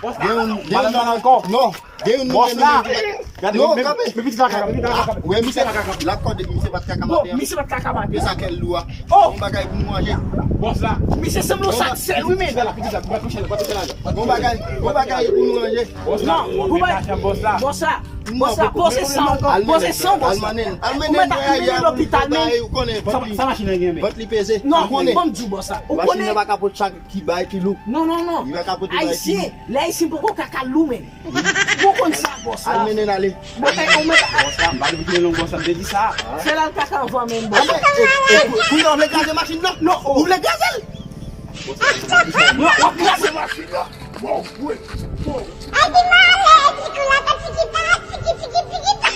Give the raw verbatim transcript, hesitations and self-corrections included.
Bòs la. Gen yon, gen yon nan ankò. Non. Gen yon nou gen nou. Gade, non, men, kanpe. Men pitit la ka kanpe, pitit la ka kanpe. Wè, misye, la kòde, misye pa t ka kanpe. Bon, misye pa t ka kanpe. Men sa kèl lou a. Oh! Yon bagay pou nou manje. Bòs la. Misye sanble yon sak sèl, wi, men. Pitit la, pitit la, pa touche l, pa touche l. Yon bagay, yon bagay pou nou manje. Bòs la. Non, ou pa bòs la. Bòs la, poze san, poze san, bòs la. Ou mèt ap mennen lopital, men. Sa machin nan gen, men. Vant li peze. Non, ban m di w, bòs la. Ou konnen. Machin nan pa ka pot chak ki bay ki lou. Non, non, non. Li pa ka pote bay ki lou. Ayisyen, lè ayisyen poko kaka lou, men. Ou konn sa, bòs la. Al mennen ale. Bòs la, m pa vle mennen non, bòs la, m te di sa. Fè l al kaka anvan, men, bòs la. Kounye a w vle kraze machin nan? Non, ou vle kraze l? Non, w ap kraze machin nan. Ay, ti malè, ti kou la, ti kita, tiki, tiki, tiki, ta.